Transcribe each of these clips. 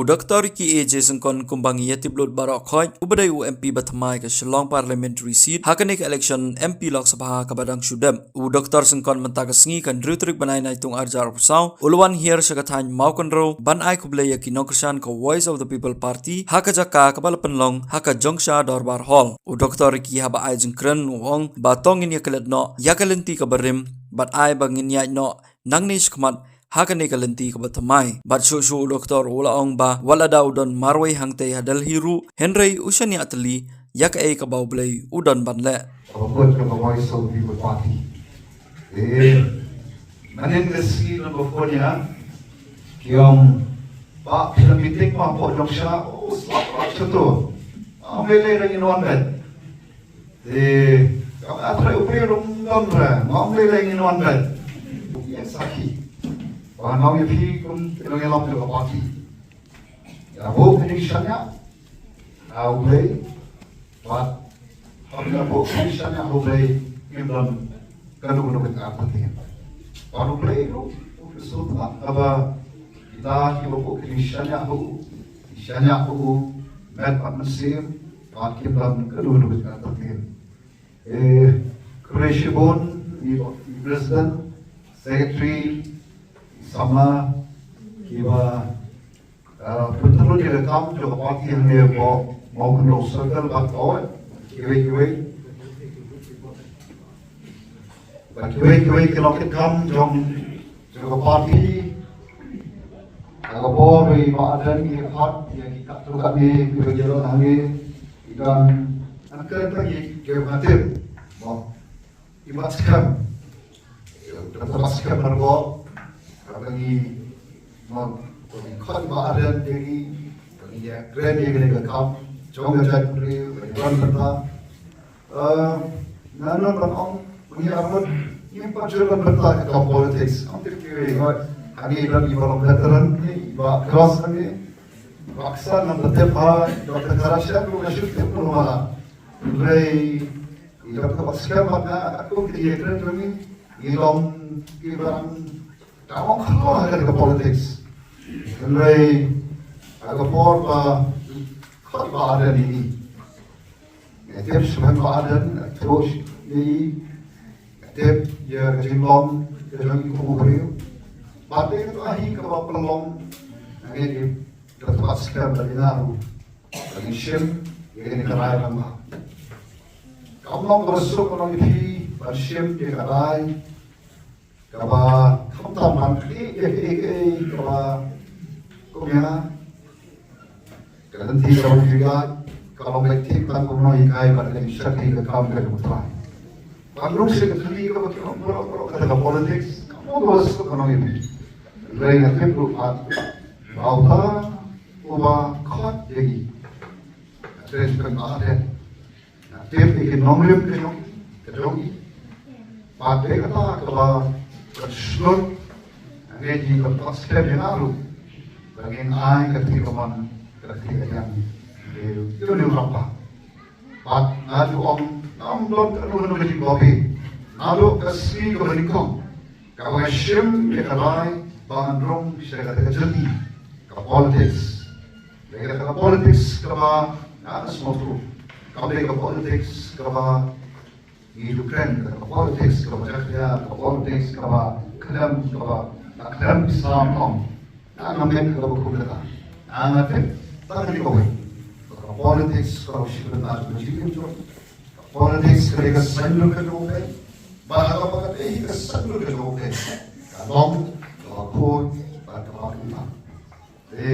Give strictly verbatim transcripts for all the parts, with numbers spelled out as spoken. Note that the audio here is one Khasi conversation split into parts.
Doctor Ricky A J Syngkon, kumba ngi ïatip lut baroh khoit, u ba dei u M P ba thymmai ka Shillong Parliamentary Seat ha kane ka election M P Lok Sabha kaba dang shu dep. U Doctor Syngkon mynta ka sngi ka hynriew tarik bnai Naitung arhajar arphew saw u la wan hiar sha ka thaiñ Mawkynrew ban ai khublei ïa ki nongkyrshan ka Voice of the People Party ha ka jaka kaba la pynlong ha ka Jongsha Dorbar Hall. U Doctor Ricky haba ai jingkren u ong ba to ngin ïaklet noh ïa ka lynti kaba rim bad ai ba ngin ïaid noh nangne shakhmat ha kane ka lynti kaba thymmai. Bad shuh shuh u Doctor u la ong ba wat lada u don marwei hangtei ha Delhi ruh, hynrei u shaniah tylli ïa kaei kaba U Blei u don ban leh. Kaba kut kaba Voice of the People Party. Eh, manin ka sngi don ba phone ïa ki ong ba phi la meeting ma pok Jongsha, oh, slap slap shato. Am lei lei ra ngin wan bad. Te, ka ba trai U Blei ruh don re, ngam lei lei ngin wan bad. Ïa sakhi. Ba ngam ïa phi kum ki nongïalam jong ka party. Ïa buh ki jingshaniah ha U Blei. Bad haba ïa buh ki jingshaniah ha U Blei, ngim don kano kano ka artatien. Bad U Blei ruh u sngewthuh haba kita kiba buh ki jingshaniah ha u, ki shaniah ha u met bad mynsiem, bad kim don kano kano ka artatien. Eh, khublei shibun ïa i President, Secretary, samla kiba, ah, pynthut ïa ka kam jong ka party hangne hapoh Mawkynrew Circle bad kiwei kiwei. Bad kiwei kiwei ki nongkit kam jong, jong ka party. Ha ka por ba i Bah Ardent i khot ïa ki katto katne kiba ïaroh hangne, i don, ngan kren tang ïa ki, kiba nga tip. Mo, i Bah Skhem. Dr. Bah Skhem Myrboh. Kaba ngi, mo, kaba ngi khot i Bah Ardent ïa ngi, kaba ngi ïakren ïa kane ka kam jong ka jaitbynriew, kaba ngi don bynta. Eh, nga don ban ong, ngi arngut, ngim pat shu don bynta ka kam politics. Ong tip kiwei, hooid. Hangne don i ba long veteran, i Bah Cross hangne. Bah Ksan, ngan tip ha, Doctor Kharashian ruh nga shu tip ruh ma. Hynrei i Doctor Bah Skhem bad nga, kum ki ïakren jong ngi, ngi long kiba dang, dang ong khlong ha kane ka politics. Hynrei ha ka por ba khot i Bah Ardent ïa ngi, nga tip shaphang Bah Ardent, nga tip ïa i, nga tip ïa ka jinglong ka jong i kum u briew. Bad dei kato hi kaba pynlong, nga ngeit ïa Doctor Bah Skhem bad ïa nga ruh, ba ngin shim ïa kane ka rai rangbah. Kam long kaba suk ka long ïa phi ban shim ïa ka rai kaba khamtam ban ïa, ïa, ïa, ïa, kaba kum ïa nga, ka lynti kaba ïa ka, ka long ïa thik tang kumno ïa kai bad ka shakri ka kam ka jong U Trai. Ban rung sha ka thli kaba ki ong baroh baroh kata ka politics, ka long kaba suk ka long ïa phi. Hynrei nga tip ruh pat ba uta uba khot ïa ngi, ka tren ka Bah Ardent. Nga tip ïa ki nongrim ka jong, ka jong i. Bad dei kata kaba, ka shlur, nga ngeit ïa ka Bah Skhem ïa nga ruh, ba ngin ai ka kti kamon, ka kti kadiang ïa une u rangbah. Bad nga ju ong, ngam don kano kano ka jinglong hi. Naduh ka sngi kaba nyngkong kaba nga shim ïa ka rai ba ngan rung sha kata ka journey ka politics. Dei kata ka politics kaba nga sngewthuh, kam dei ka politics kaba ngi ju kren, kata ka politics kaba jakhlia, ka politics kaba khlem, kaba khlem pisa, ym. Nga ngam ngeit kaba kum kata. Nga, nga tip tang kane kawei, ka politics ka long shi bynta jong ka jingim jong. Ka politics ka dei ka saiñdur ka jong U Blei. Bad ha kaba ka dei ka saiñdur ka jong U Blei, ka long kaba khuid bad kaba pynban. Te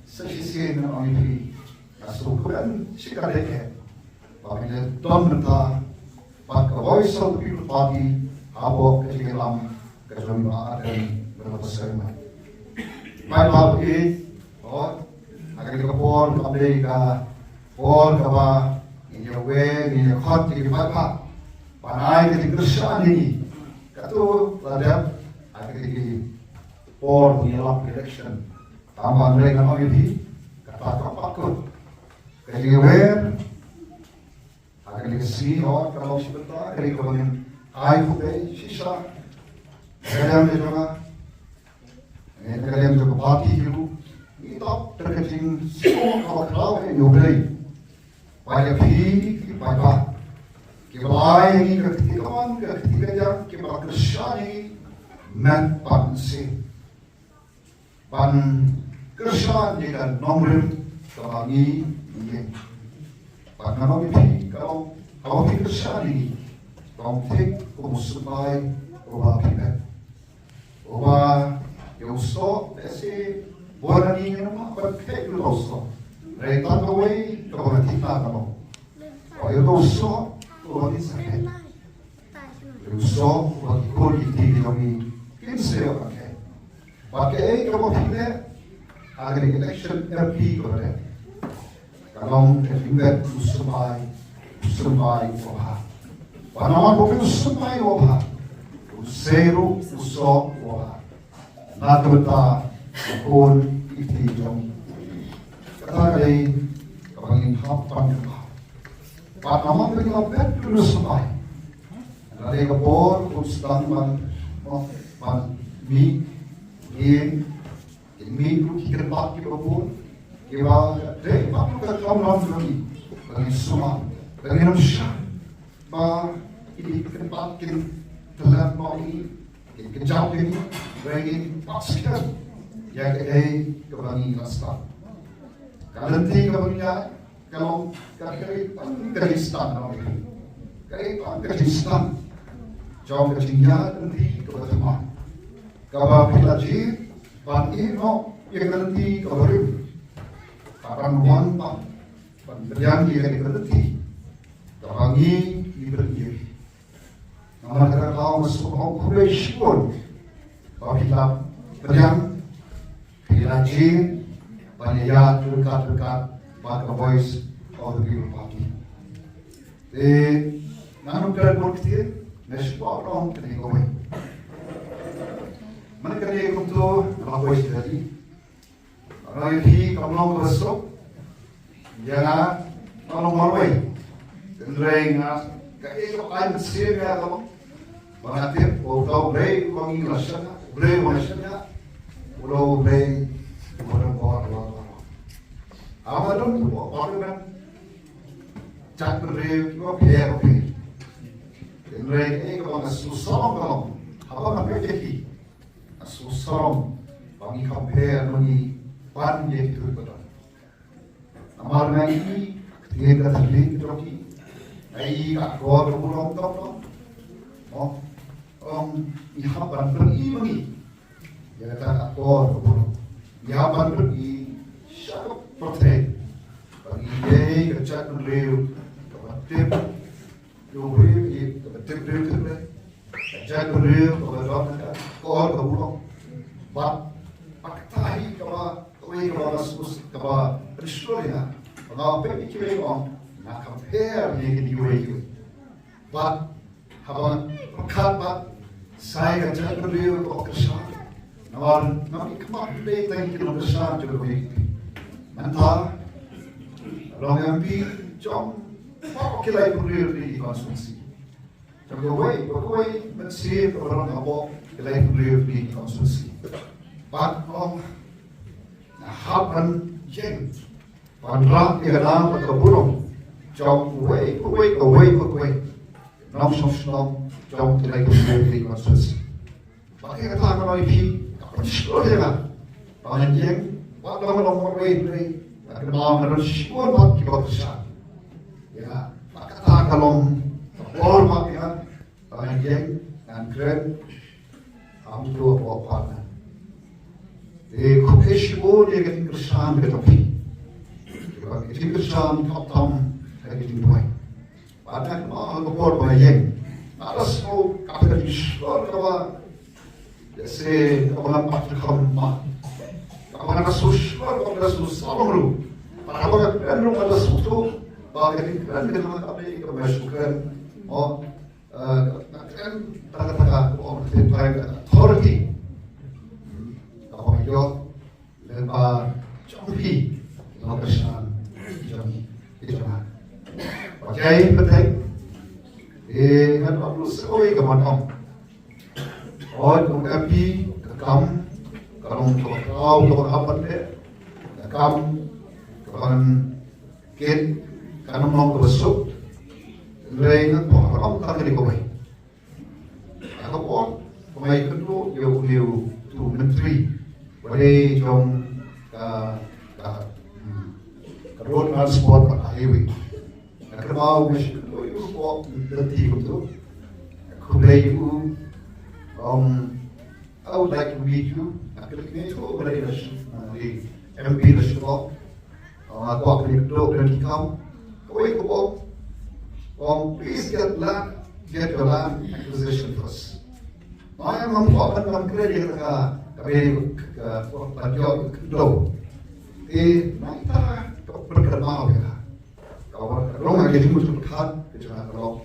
sa shisien ngan ong ïa phi, nga sngewkmen shikatdei eh ba ngin ïa don bynta bad ka Voice of the People Party hapoh ka jingïalam ka jong i Bah Ardent Miller Basaiawmoit. Paidbah ba ïeit, hooid, ha kane ka por kam dei ka por kaba ngin ïa wer, ngin ïa khot ïa ki paidbah ban ai ka jingkyrshan ïa ngi. Kato la dep ha kine ki por ba ngi ïalap election. Tangba hynrei ngan ong ïa phi, kata kam pat kut. Ka jingïawer ha kane ka sngi, hooid, ka long shi bynta, ka dei kaba ngin ai khublei shisha. Ka liang ka jong nga, eh, ka liang jong ka party hi ruh, ngi Tap da ka jingsngew kaba khraw ïa U Blei. Ba ïa phi ki paidbah kiba ai ïa ngi ka kti kamon ka kti kajam kiba kyrshan ïa ngi met bad mynsiem. Ban kyrshan ïa ka nongrim kaba ngi ïeng. Bad nga ong ïa phi ka long haba phi kyrshan ïa ngi, long thik kum u symbai uba phi bet. Uba ïa u soh, lehse bun na ngi ngim lah ban kheit ïa uta u soh. Hynrei tang kawei kaba nga thikna ka long, ba ïa uta u soh uba ngi sa kheit, ïa u soh uba ki khun ki kti ki jong ngi kin sa ïoh ban kheit. Bad kaei kaba phi leh ha kane ka election M P kaba dei, ka long ka jingbet u symbai, u symbai uba bha. Bad namar ba u symbai uba bha, u sei ruh u soh uba bha na ka bynta ki khun ki kti jong ngi. Kata ka dei kaba ngin hap ban kynmaw. Bad namar ba ngi la bet ïa u symbai, lada ka por ka sdang ban, ban mih, ngin Kin mih ruh ki kynbat kiba bun kiba dei pat ruh ka kamram jong ngi ba ngin sumar, ba ngin ym shah ba ki kynbat kin tlot noh ïa ngi, kin kjat ïa ngi, ba ngin pat skhem ïa kaei kaba ngi la sdang. Ka lynti kaba ngi ïaid ka long ka dei tang ka jingsdang, ka dei tang ka jingsdang jong ka jingïaid lynti kaba thymmai. Kaba phi la jied ban ïehnoh ïa ka lynti kaba rim, ka ban wan ban, ban pdiang ïa ka lynti kaba ngi, ngi pynïaid. Namar kata ka daw nga sngewbha khublei shibun ba phi la pdiang, phi la jied ban ïaid ryngkat ryngkat bad ka Voice of the People Party. Te ngan ym kren bun ktien, nga sngewbha ban ong kane kawei. Mynta kane kumto nga la poi sha Delhi. Nga ong ïa phi kam long kaba suk ïa nga, nga long marwei. Hynrei nga, kaei kaba ai mynsiem ïa nga ka long ba nga tip ba uta U Blei uba ngi la shaniah, U Blei uba nga shaniah, u long U Blei uba don bor bor bor. Haba don bor bor, jaitbynriew kiba pher bapher. Hynrei kaei kaba nga sngewsarong ka long haba nga peit ïa ki, nga sngewsarong ba ngi compare ma ngi ban ïa kito kiba don. Namar nga ïohi ka ktien ka thylliej ka jong ki, nga ïohi ka akor ka burom ka burom. Ong, ong, ngi hap ban pyni ma ngi ïa kata ka akor ka burom. Ngi hap ban pyni sha ka pyrthei ba ngi dei ka jaitbynriew kaba tip Ïa u briew, ïa kaba tip briew tip leh. Ka jaitbynriew kaba don ka akor ka burom. Bad, bad kata hi kaba, kawei kaba nga sngewsih, kaba pynshlur ïa nga. Ba nga peit ïa kiwei, ong, nga compare ïa kine kiwei kiwei. Bad haba nga pyrkhat bad sa ïa ka jaitbynriew kaba kyrshan. Namar ngam i khmat dei tang ki nongkyrshan jong ka V P P. Mynta long M P jong baroh ki lai bynriew ki constituency. Jong kawei pa kawei mynsiem kaba long hapoh ki lai bynriew ki constituency. Bad ong nga hap ban ïeng ban rah ïa ka nam bad ka burom jong uwei pa uwei, kawei pa kawei nongshong shnong jong ki lai bynriew ki constituency. Bad ïa kata ka long ïa phi ka pynshlur ïa nga ba ngan ïeng wat la nga long marwei hynrei nga kynmaw nga don shibun bad kiba kyrshan ïa nga. Bad kata ka long ka bor bad ïa nga ba ngan ïeng ngan kren ha uto u pyrthei. Te khublei shibun ïa ka jingkyrshan ka jong phi. Ka jingkyrshan khamtam ha ka jingduwai. Bad nga kynmaw ha ka por ba nga ïeng, nga la sngew kata ka jingshlur kaba, lehse kaba nga pat kham ma, kaba nga la sngew shlur, kaba nga la sngew sawang ruh. Bad haba nga kren ruh nga la sngewthuh ba ka jingkren ka jong nga kam dei kaba nga shu kren, mo, eh, nga kren tang kata ka, kaba ong ka authority kaba nga ïoh lyngba jong phi, ki nongkyrshan jong ngi, ki jong nga. Bad ïa phi, pyrthei, eh, ngan ap lut sa kawei ka ban ong. Oi, kum M P, ka kam ka long kaba khraw, kaba kham ban leh. Ka Kam ka ban kit ka nong nong ka ba suk. Lei na ko ka ong tang ka di ko bai. Ka ko ko mai ka tu yo yo tu menteri. Wale jong ka ka hmm, ka road transport ka highway. Ka mau ngi shi ko yo ko berhenti untuk. Khublei u um I would like to meet you. Aku ni tu boleh dah M P dah syukur. Aku aku ni tu dan kau. Kau itu kau. Um, please get land, get your land acquisition first. Mai mam kau kan mam kredit ka ka beri ka ka ka ka ka Eh, mai ta ka berkat mau ya. Ka ka long ka jingmut ka ka ka long.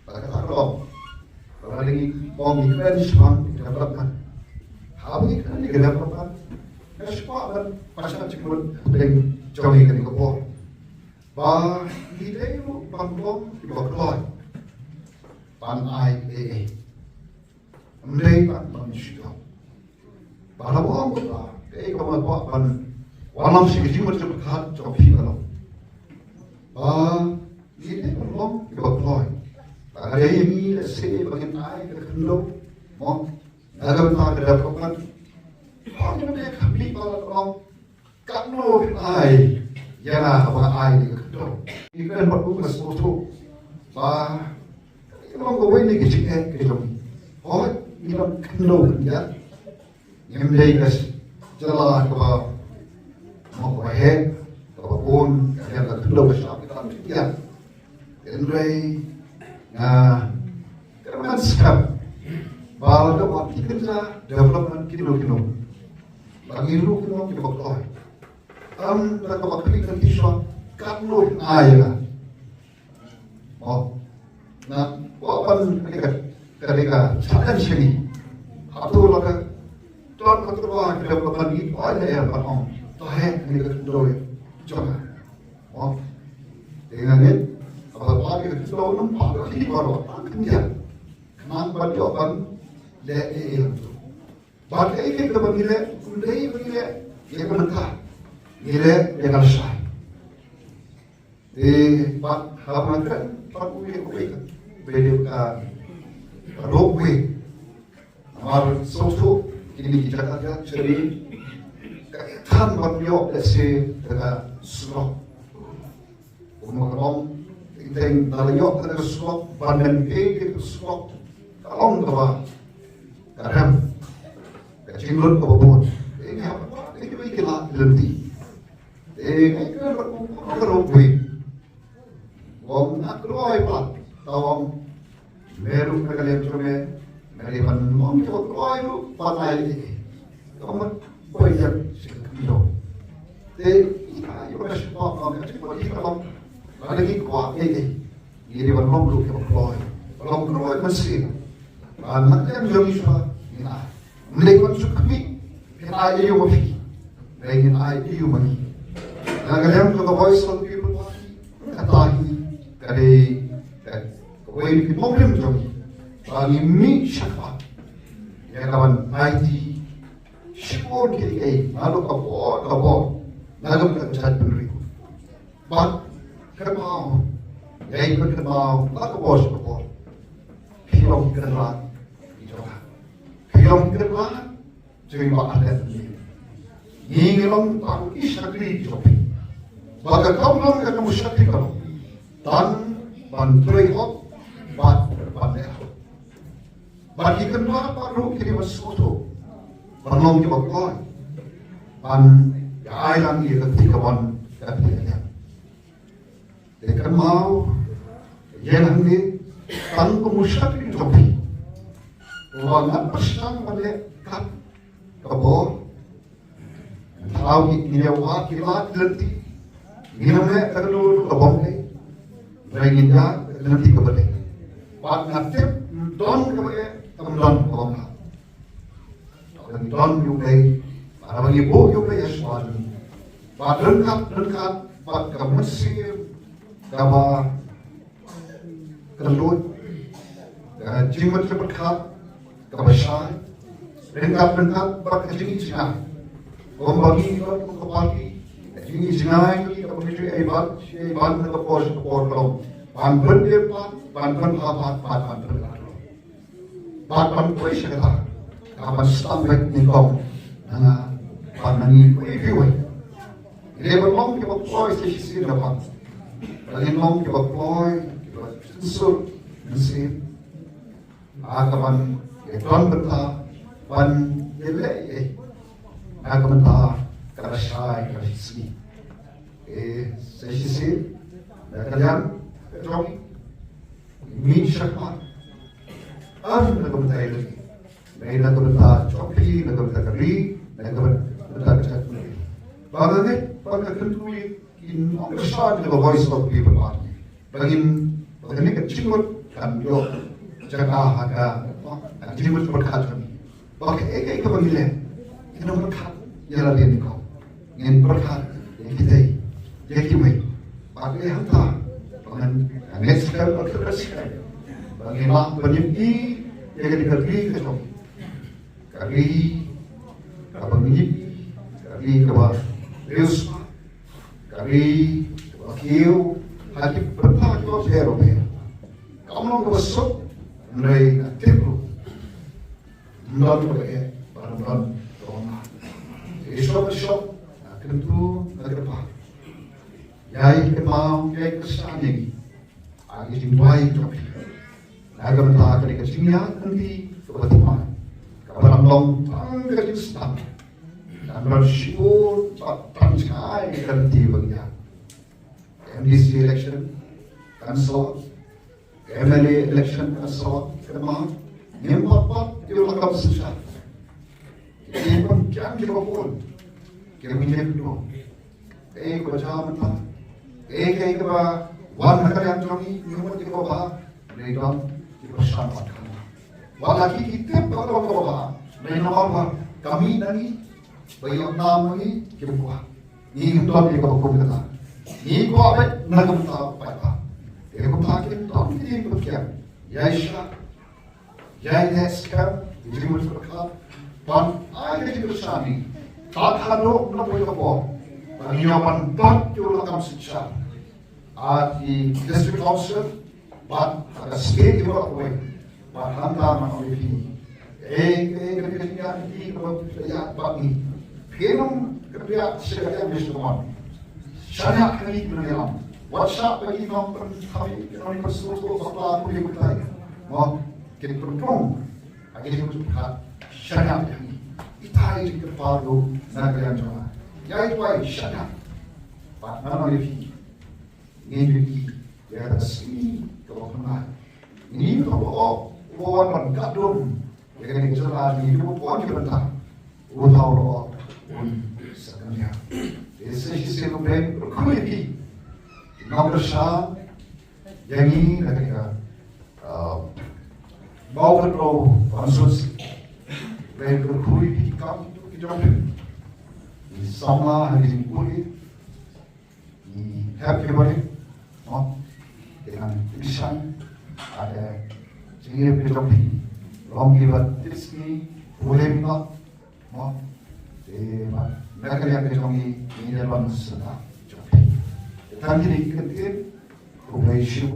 Ba ka long. Ba ka dei bong ni kren shmang ni development. Ha ni kren ni development. Ka shwa ban pasal jingmut deng jong ni ka ni ka por. Ba ni dei lu ban long ki ba kloi. Ban ai eh eh. Mdei ban ban shi ka. Ba la bong ba ka ei ka ma ba ban. Walam shi ki jingmut jingmut khat jong phi ka long. Ba ni dei ban long ki ba kloi. Ba ka dei ni le se ba ngin ai ka khyndew. Mo. Na ka bynta ka dep ka ban. Ba ni dei ka mi ba la long. Katno ai ïa nga ba ai ni ka khyndew. Ni ka ban ba u ka sngewthuh ba ka long kawei na ki jingeh ka jong ngi. Hooid ngi long khyndew khyndiat. Ngim dei ka jylla kaba mo kaba heh kaba bun ka jylla khyndew ka shah ka tam khyndiat. Hynrei nga kyrmen skhem ba la ka ba ki kynja development kino kino. Ba ngi ruh kino ki ba kloi. Am da ka ba kli kan ki shwa katno ai la. Oh. Na ko ban ka ka ka ka challenge ni. Hatu la ka ton ka tu ba ka development ni ai la ya ba ong. To he ni ka tu jong. Oh. Dengan ni apa ba ka tu nampak ka ni baru. Kan dia. Kenang ban yo ban le e e tu. Bad kaei kaei kaba ngi leh, ym dei ba ngi leh ïa ka nangta. Ngi leh ïa ka lashai. Te bad haba nga kren bad u ïa uwei ka, ba dei ka ropeway. Namar sngewthuh kine ki jaka ka sha ri ka than ban ïoh lehse da ka surok. Kumba ka long, teng teng da la ïoh kata ka surok, ban ïa peit ïa ka surok, ka long kaba ka rem, ka jinglut kaba bun. Te ngi hap, te ngi ki la lynti. Te ngi kren bad u, u ka ropeway. Ong nga kloi pat, ta ong, Me ruh na ka liang jong me, me dei ban long ïa u kloi ruh ban ai ïa ka. Ka mat poi ïa ka khyndew. Te ïa ka ïa ka shu pop ong ka shu pop ïa ka long. Lada ngi kwah ïa ka. Ngi dei ban long ruh ïa u kloi. Ban long kloi mynsiem. Ban na ka liang jong ngi shuwa ngi na. Ym dei ban shu khmih, ngin ai ïa u ma phi. Dei ngin ai ïa u ma ngi. Na ka liang jong ka Voice of the People Party, kata hi ka dei ka, kawei na ki nongrim jong ngi. Ba ngi mih shakhmat ïa ka ban aiti shibun kiei kiei naduh ka bor ka bor, naduh ka jaitbynriew. Bad kynmaw, ïa ka kynmaw la ka bor sha ka bor. Phi long ki kynrad ki jong nga. Phi long ki kynrad jong i Bah Ardent. Ngi ngi long tang ki shakri ki jong phi. Ba ka kam long ka kam shakri ka long tang ban trei hok bad ban leh hok. Bad ki kynrad bad ruh ki dei ban sngewthuh ban long kiba kloi ban ïa ai lang ïa ka kti ka ban ka kti ka liang. Te kynmaw ïa hangne tang kum u shakri jong phi. Uba nga pyrshang ban leh kat ka bor. Thaw ngi ïa wad ki lad ki lynti. Ngin ym leh ka kano kano ka bym dei. Hynrei ngin ïa ka lynti kaba dei. Bad nga tip ym don kaba eh, ym don kaba ym lah. Haba ngi don ïa U Blei, bad haba ngi buh ïa U Blei ha shuwa jong ngi. Bad ryngkat ryngkat bad ka mynsiem kaba kynduid, ka jingmut jingpyrkhat kaba shai, ryngkat ryngkat bad ka jingïeit jingaiñ. Kumba ngi don kum ka party, Ngi jngai ngi ka pynjoi ei ban ei ban na ka por sha ka por ka long ban pynbeit ban ban ha ban ban ban ban ban ban poi sha kata ka ban stam bek ni kong na nga ban na ngi poi poi wei. Ngi ban long ki ba poi sa shisien da ban ba ngi long ki ba poi ki ba sensor mynsiem. Aka ban ïa don bynta ban ïa leh ïa na ka bynta ka lashai ka shisngi. E sa shisien na ka liang ka jong mi shakma. Am na ka bynta ïa leh na ka bynta jong phi na ka bynta ka ri na ka bynta ka jait. Ba nga ngeit ba ka kyntu ïa ki nongkyrshan ka Voice of People Party. Ba ngin ba kane ka jingmut kan ïoh jaka ha ka ka jingmut pyrkhat kane. Ba kaei kaei kaba ngi leh ngin ym pyrkhat ïa lade ni ko. Ngin pyrkhat ïa kitei ïa kiwei. Ba kaei hangta ba ngan ngeit skhem ba ka skhem ba ngin lah ban ïohi ïa kane ka ri ka jong ka ri kaba ngi ka ri kaba riewspah. Ka ri kaba kiew ha ki bynta kiba pher bapher. Kam long kaba suk hynrei nga tip ruh ym don kaba eh bad ym don kaba mad. Te shop shop nga kyntu nga kyrpad ïai kynmaw ïai kyrshan ïa ngi. Agi jingduwai jong phi na ka bynta kane ka jingïaid lynti kaba thymmai kaba dang long tang ka jingsdang. Kan don shibun bad tang jngai ka lynti ba ngi ïaid. M D C election kan sa wan, M L A election kan sa wan, kynmaw ngim pat pat ïoh lakam synshar. Ki pynkiang kiba bun kiba ngi ïaid. Kaei kaba jia mynta, kaei kaei kaba wan na ka liang jong ngi, ngi mut ïa kaba bha, ngi don ki pyrshang bad ka. Wat la ki ki tip ba ka long kaba bha, ngi namar ba ka mih na ngi, ba ïoh nam na ngi, ki ba kwah. Ngi ngim don ïa kaba kum kata. Ngi kwah beit na ka bynta paidbah. Ïa ka bynta ki don ki jingpynkiang. Ïa sha Ïa ïa skhem ïa ki mut pyrkhat ban ai ka jingkyrshan ïa ngi. Tad haduh na poi ka por ba ngi ïoh ban bat ïa u lakam synshar. Ha ki district council bad ha ka state ïa ka wei bad hangta na ong ïa phi. Ei ei ka dei ka jingïaid lynti kaba ïaid bad ngi. Phi nong ka phi ïaid sha ka ïaid bad ngi. Shaniah ha ngi ki nongïalam. Wat shah ba ngi nong pynthame ki nong pynsuh bakla kumne kumtai. Mo. Ki pynrung ha ki jingpyrkhat shaniah ïa ngi. Ita i jingkyrpad ruh na ka liang jong nga. Ïa i duwai shaniah. Bad ngan ong ïa phi, ngin ïohi ïa ka sngi kaba pynlait. Ngi ruh uba wan ban kat dum ïa kane ka jylla, ngi ruh uba wan ki bynta, uta ruh un sa kynriah. Te sa shisien u Blei un kyrkhu ïa phi ki nongkyrshan ïa ngi na kane ka, ah, Mawkynrew constituency. Blei kyrkhu ïa ki kam ki jong phi. Ngi samla ha ki jingkyrkhu, ngi hep ki bynta. Mo, ki nang tip shai ha ka jingïaleh ki jong phi. Long kiba tip sngi pule mi ba Mo, te ba na ka liang ka jong ngi, ngi ïa ban sngewthuh jong phi. Te tang kine ki kyntien, khublei shibun.